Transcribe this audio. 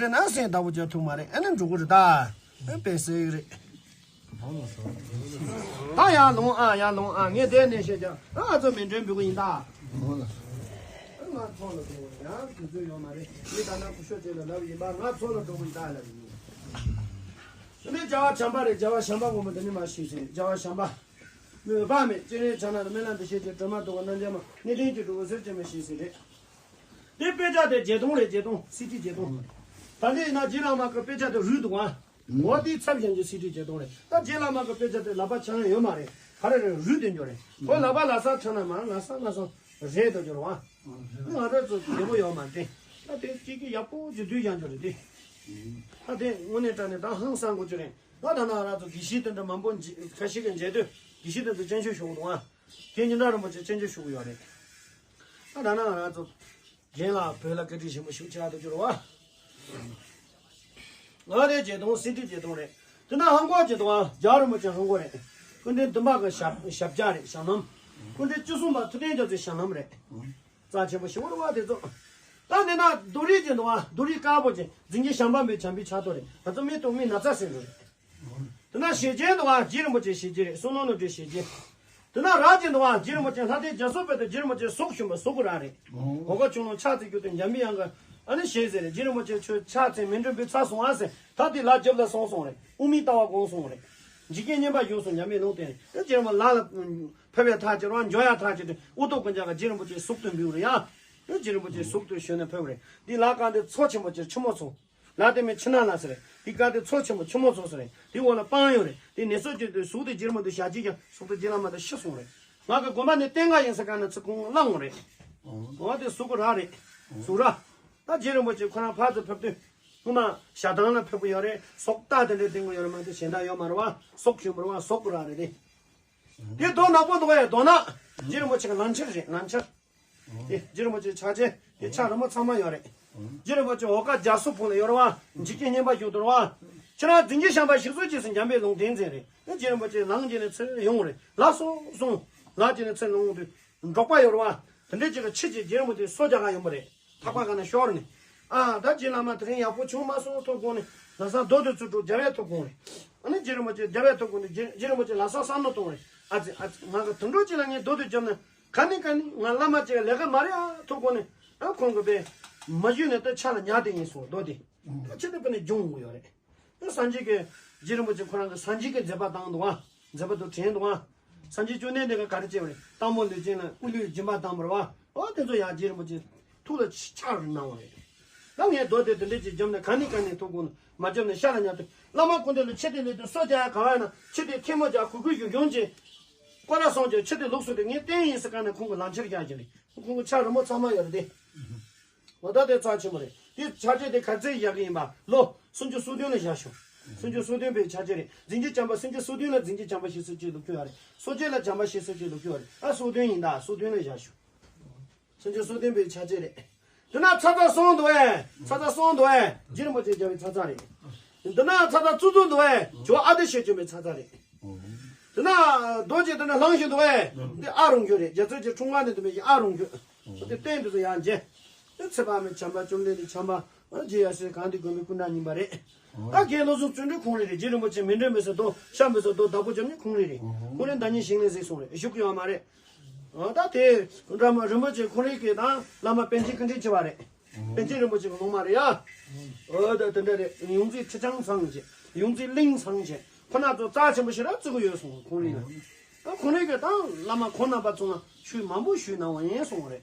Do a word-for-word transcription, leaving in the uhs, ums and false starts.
རེད་ན་སེམས་བདག་པོ་རྒྱག་ཐུབ་མ་རེད། ཨ་ནི་འགྲོ་གི་རེད་ད། ཨ་པེ་སེ་རེད། ད་ཡར་ལོངས་ཨ། ཡར་ལོངས་ཨ། ངས་དེ་ནས་བཤད་ཀྱང་ཨ་ཚོ་མི་འགྲོན་འབུལ་གི་ཡིན་ད། ང་ཚོ་ལ་འགྲོ་ཡང་དུས་ཚོད་ཡོད་མ་རེད། མི་ད་ན་ཁུ་ཤོ་ཅེ་ལ་ལབ་ཡིན་པ། ང་ཚོ་ལ་འགྲོ་གི་ཡིན་ད་ལབ་ཡིན། འདི་ནི་བྱ་བ་བྱམས་པ་རེད། བྱ་བ་བྱམས་པ་ངོ་མ་འདི་ནི་མ་ཤེས་ཟིན། བྱ་བ་བྱམས་པ། མོས་པ་མེད་སྤྱན་རས་བྱ་ན་ལ་སྨོན་ལམ་འདི་བྱེད་ཅིང་སྒྲོལ་མ་དུ་བ་རྣམ་རྒྱལ་མ་གནས་བརྟན་གྱི་གྲུ་གུ་ཟེར་ཅན་མི་ཤེས་ཟིན་རེད། འདི་དཔེ་ཆ་དེ་བརྒྱད་སྟོང་རེད། བརྒྱད་སྟོང་སི་ཌི་བརྒྱད་སྟོང་། ད་འདི་ཡིན་ན་རྗེ་བླ་མ་གི་དཔེ་ཆ་དེ་རུལ་འདུག་ཨ། ངོ་དེའི་ཚབ་བཞིན་གྱི་སི་ཌི་བརྒྱད་སྟོང་རེད། ད་རྗེ་བླ་མ་གི་དཔེ་ཆ་དེ་ལག་པ་འཆང་ཡ་ཡོད་མ་རེད། ག་རེ་རེད། རུལ་དེ་འགྱོ་རེད། ཁོ་ལག་པ་ལ་ས་འཆང་ན་མ་ལ་ས་ལ་ས་རེད་དུ་འགྱོ་རེད་བ། ང་རང་ཚོ་བདེ་པོ་ཡོད་མ་རེད། ད་དེ་སྐྱིད་ཀྱི་ཡག་པོ་ཅིག་བསྡུས་ཀྱང་འགྱོ་རེད་དེ། ད་དེ་དངོས་གནས་དྲང་གནས་ད་ཧང་སང་དགོས་ཀྱི་རེད། ད་ད་ན་ང་རང་ཚོ་དགེ་བཤེས་དེ་འདྲ་མང་པོ་མཇལ་ཁ་ཤས་ཀྱི་མཇལ་དུས་དགེ་བཤེས་དེ་ཚོ་སྤྱན་ཆབ་ཞུ་གི་འདུག་ཨ། དེ་ཉིན་གྲངས་རིན་པོ་ཆེ་སྤྱན་ཆབ་ཞུ་གི་ཡོད་རེད། ད་ད་ན་ང་རང་ཚོ་རྒན་ལགས་བོད་ལ་བཀའ་དྲིན་ཆེན་པོ་ཞིག་ཆགས་ཐུབ་ཀྱི་རེད་བ། ང་རེ་བརྒྱད་སྟོང་སི་ཌི་བརྒྱད་སྟོང་རེད། དེ་ན་ཧང་གོ་བརྒྱད་སྟོང་ཨ། རྒྱལ་བ་རིན་པོ་ཆེ་ཧང་གོ་རེད། སྐུ་ཕྲེང་བདུན་པ་གི་ཞབས་ཞབས་རྗེས་རེད། ཞབས་ལྷམ། སྐུ་ཕྲེང་བཅུ་གསུམ་པ་ཐུབ་བསྟན་རྒྱ་མཚོའི་ཞབས་ལྷམ་རེད། རྩ་ཆེན་པོ་ཞིག་རེད་བ་དེ་ཚོ། ད་དེ་ན་རྡོ་རིང་ཅན་འདུག་ཨ། རྡོ་རིང་དཀར་པོ་ཅན་རྫིང་ཆེན་བྱམས་པ་མའི་བྱམས་པའི་ཕྱག་རྡོར་རེད། ང་ཚོ་མི་ཐོག་མི་ན་ཚ་ཟེར་འགྲོ་རེད། དེ་ན་ཞེ་ཆེན་འདུག་ཨ། རྗེ་རིན་པོ་ཆེ་ཞེ་ཆེན་རེད། བསོད་ནམས་བློ་གྲོས་ཞེ་ཆེན། དེ་ན་རྭ་ཅན་འདུག་ཨ། རྗེ་རིན་པོ་ཆེ་ལྷ་ལྡན་རྒྱ་མཚོ་དཔལ་དུ་རྗེ་རིན་པོ་ཆེ་གཟུགས་ཞུམ་པ་གཟུགས་ཀྱི་རྭ་རེད། འོ་ག་ཆུང་ལོ་ཕྱག་འཚལ་རྒྱུ་དེ་འཇམ་པའི་དབྱངས་ཀྱི་ཨ་ནི་ཞེས་ཟེར་རེད། རྗེ་རིན་པོ་ཆེ་ཁྱོད་ཕྱག་འཚལ་མི་འགྲུབ་པའི་ཚར་སོང་ཨ་ཟེར། ད་དེ་ལ་རྒྱབ་ལ་སོང་སོང་རེད། དབུ་མའི་ལྟ་བ་དགོངས་སོང་རེད། འཇིག་རྟེན་བསྙེན་པ་བཞུགས་སོང་འཇམ་པའི་ལུང་བསྟན་རེད། རྗེ་རིན་པོ་ལ་ལ་ཕེབས་ཡ་ཐག་བཅད་རོགས་འགྱོ་ཡ་ཐག་བཅད་དུས་དབུ་ཐོག་ཀུན་ཁྱབ་ཀྱི་རྗེ་རིན་པོ་ཆེ་གཟུགས་དུ་འབུལ་རེད་ཡ། རྗེ་རིན་པོ་ཆེ་གཟུགས་དུ་ཞོན་ནས་ཕེབས་རེད། འདི་ལ་གང་དེ་མཚོ་ཆེན་པོ་ཆེ་ཆུ་མོ་མཚོ། ལ་དེ་མིན་ཕྱི་ནང་ལ་ཟེར་རེད། དེ་ག་དེ་མཚོ་ཆེན་པོ་ཆུ་མོ་མཚོ་ཟེར་རེད། དེ་འོག་ལ་སྤང་ཡོད་རེད། དེ་ནི་སོ་བརྗོད་དུས་གཟུགས་དེ་རྗེ་རིན་པོ་ཆེ་ཞལ་གྱིས་ཀྱང་གཟུགས་དེ་རྗེ་བླ་མ་དང་ཤི་སོང་རེད། ང་གི་དགོན་པ་ནི་བསྟན་སྒར་ཡིན་ས་ག་ན་ཚུར་ཁོང་བླངས་རེད། འོ་དེ་གཟུགས་ཀྱི་རྭ་རེད། གཟུགས་རྭ། ད་རྗེ་རིན་པོ་ཆེ་ཁོ་རང་ཕར་ཚུར་ཕེབས་དུས་སྔོན་མ་ཞལ་ཐང་ལ་ཕེབས་ཀྱི་ཡོད་རེད། སོག་རྟ་དེ་འདྲའི་སྟོན་གྱི་ཡོད་རེད་མ་གཏོགས་གཞན་དག་ཡོད་མ་རེད་བ། སོག་ཞུ་མི་རེད་བ། གཟུགས་ཀྱི་རྭ་རེད་དེ། དེ་རྡོ་ནག་པོ་འདུག་ཡ། རྡོ་ནག་རྗེ་རིན་པོ་ཆེ་གི་ལག་ཁྱེར་རེད། ལག་ཁྱེར། དེ་རྗེ་རིན་པོ་ཆེ་ཕྱག་རྗེས་དེ་ཕྱག་རི་མོ་ཚང་མ་ཡོད་རེད། རྗེ་རིན་པོ་ཆེ་འོ་ཀ་རྒྱ་སོ་ཕུང་ལ་ཡོད་རེད་བ། འཇིག་རྟེན་བསྙེན་པ་བཞུགས་འདུག་རེད་བ། ཁྱེད་རང་རྫིང་ཆེན་བྱམས་པ་ཞིག་གསོ་བྱས་སོང་འཇམ་པའི་ལུང་བསྟན་མཛད་རེད། དེ་རྗེ་རིན་པོ་ཆེ་ལངས་བྱས་ནས་ཚུར་ཡོང་རེད། ལགས་སོ་གསུངས། ལངས་བྱས་ནས་ཚུར་ཡོང་དུས་འབྲོག་པ་ཡོད་རེད་བ། དེ་འདྲས་ཅིག་གི་ཁྱི་ཅིག་རྗེ་རིན་པོ་ཆེ་གསོ་རྒྱག་ག་ཡོང་པ་རེད། ཐག་པ་ག་ན་ཤོར་ནས། ཨ་ད་རྗེ་བླ་མ་དེ་རིང་ཡག་པོ་བྱུང་མ་སོང་ཐུགས་དགོངས་ནས་ལམ་སང་རྡོ་དེ་ཚུར་འགྲོ་རྒྱབ་ཡ་ཐུགས་དགོངས་རེད། ཨ་ནི་རྗེ་རིན་པོ་ཆེ་རྒྱབ་ཡ་ཐུགས་དགོངས་ནས་རྗེ་རྗེ་རིན་པོ་ཆེ་ལམ་སང་བསམ་བློ་གཏོང་རེད། ཨ་ཙི་ཨ་ཙི་ང་གི་དུད་འགྲོ་ཅིག་ལ་ངས་རྡོ་དེ་བརྒྱབ་ན་ག་ནས་ག་ནས་ང་བླ་མ་ཅིག་ལས་ཀ་མ་རེད་ཨ་ཐུགས་དགོངས་ནས། ཨ་ཁོང་གི་པས་མ་བཞུད་ནས་ད་ཆ་ལ་ཉར་དེ་ཡིན་སོང་རྡོ་དེ། ད་ཆེ་དེ་པ་ནས་སྦྱོང་དགོས་ཡོད་རེད། ད་སངས་རྒྱས་ཀྱི་རྗེ་རིན་པོ་ཆེ་ཁོ་རང་གི་སངས་རྒྱས་ཀྱི་མཛད་པ་བཏང་འདུག་ཨ། མཛད་པ་དུ་དྲན་འདུག་ཨ། སངས་རྒྱས་བཅོམ་ལྡན་འདས་ཀྱིས་ག་རེ་བྱས་པ་རེད། སྟག་མོ་ལུས་ཅན་ལ་སྐུ་ལུས་སྦྱིན་པ་བཏང་བ་རེད་བ། འོ་དེ་ཚོ་ཡང་རྗེ་རིན་པོ་ཆེ་ཐུགས་ལ་ཆགས་གནང་བ་རེད། ད་ངས་རྡོ་དེ་དེ་འདྲས་ཅིག་བརྒྱབ་ན་ག་ནས་ག་ནས་ཐུགས་དགོངས་མ་བརྒྱབ་ན་ཤ་ལ་ཉར་དུས་བླ་མ་སྐུ་མདུན་ལ་ཁྱི་དེ་ལུས་དུས་གསོ་རྒྱག་ཡ་ག་བ་ཡིན་ན་ཁྱི་དེ་ཐལ་མོ་རྒྱག་གུ་གུ་ཞུ་ཞུང་ཅིག་སྐོར་ར་སོང་ཅིག་ཁྱི་དེ་ལུགས་སུ་དེ་ངས་བསྟན་ཡིན་ཟེར་ག་ན་ཁོང་གི་ལག་ཁྱེར་རྒྱག་གི་རེད། ཁོང་གི་ཕྱག་རི་མོ་ཚང་མ་ཡོད་རེད་དེ། འོ་ད་དེ་རྩ་ཆེན་པོ་རེད། དེ་ཕྱག་རྗེས་དེ་ག་ཚད་བཞག་གི་ཡིན་པ་ལོ་སུམ་ཅུ་སོ་བདུན་ལ་བཞག་ཤོག་སུམ་ཅུ་སོ་བདུན་པའི་ཕྱག་རྗེས་རེད། རྫིང་ཆེན་བྱམས་པ་སུམ་ཅུ་སོ་བདུན་ལ་རྫིང་ཆེན་བྱམས་པ་ཞེས་སུ་ཅིག་ལུགས་ཀྱི་ཡོད་རེད། སོ་བརྒྱད་ལ་བྱམས་པ་ཞེས་སུ་ཅིག་ལུགས་ཀྱི་ཡོད་རེད། ཨ་སོ་བདུན་ཡིན་ད་སོ་བདུན་ལ་བཞག་ཤོག་སུམ་ཅུ་སོ་བདུན་པའི་ཕྱག་རྗེས་རེད། དེ་ན་ཚ་ཚ་སོང་འདུག་ཨེ། ཚ་ཚ་སོང་འདུག་ཨེ། རྗེ་རིན་པོ་ཆེ་རྒྱལ་བའི་ཚ་ཚ་རེད། དེ་ན་ཚ་ཚ་ཙུ་ཙུ་འདུག་ཨེ། ཇོ་ཨ་ཏི་ཤོད་ཅུང་པའི་ཚ་ཚ་རེད། དེ་ན་རྡོ་རྗེ་དེ་ན་ལངས་ཤིག་འདུག་ཨེ། འདི་ཨ་རུང་ཁྱོད་རེད། རྒྱ་མཚོ་གི་འཁྲུངས་སྐར་ནས་དུ་མེད་ཀྱི་ཨ་རུང་ཁྱོད། དེ་སྟེང་དུ་ཡང་མཇལ། དེ་ཚེ་དཔག་མེད་བྱམས་པ་བཅོམ་ལྡན་འདས་བྱམས་པ། རྗེ་ཡབ་སྲས་གང་དེ་དགོན་པའི་སྐུ་འདྲ་ཡིན་པ་རེད། ད་རྒན་བློ་བཟང་བརྩོན་འགྲུས་ཁོང་རེ་རེད། རྗེ་རིན་པོ་ཆེ་མི་འགྲོ་མི་ཟེར་དོ་ཤ་མི་ཟེར་དོ་བདག་པོ་བྱམས་ནི་ཁོང་རེ་རེད། ཁོང་རེ་ཟླ་ཉིན་ཞིང་ལས་ཟིག་སོང་རེད། བཞུགས་ཡོད་མ་རེད། ད་དེ་ར་མ་རིན་པོ་ཆེ་ཁོང་རེ་གི་དང་བླ་མ་པཎ་ཆེན་སྐུ་ཕྲེང་བཅུ་པ་རེད། པཎ་ཆེན་རིན་པོ་ཆེ་གི་སློབ་མ་རེད་ཡ། འོ་ད་དེ་འདྲ་རེད། ཡོངས་འཛིན་ཁྲི་བྱང་ཚང་ཆེ། ཡོངས་འཛིན་གླིང་ཚང་ཆེ། ཁོ་ན་ཚོ་རྩ་ཆེན་པོ་ཞེ་དྲག་བརྩི་གི་ཡོད་སོང་ཁོང་རེ་ཡ། ད་ཁོང་རེ་གི་དང་བླ་མ་ཁོང་རྣམ་པ་ཚོ་ན་ཞུས་མང་པོ་ཞུས་གནང་བ་ཡིན་སོང་རེད།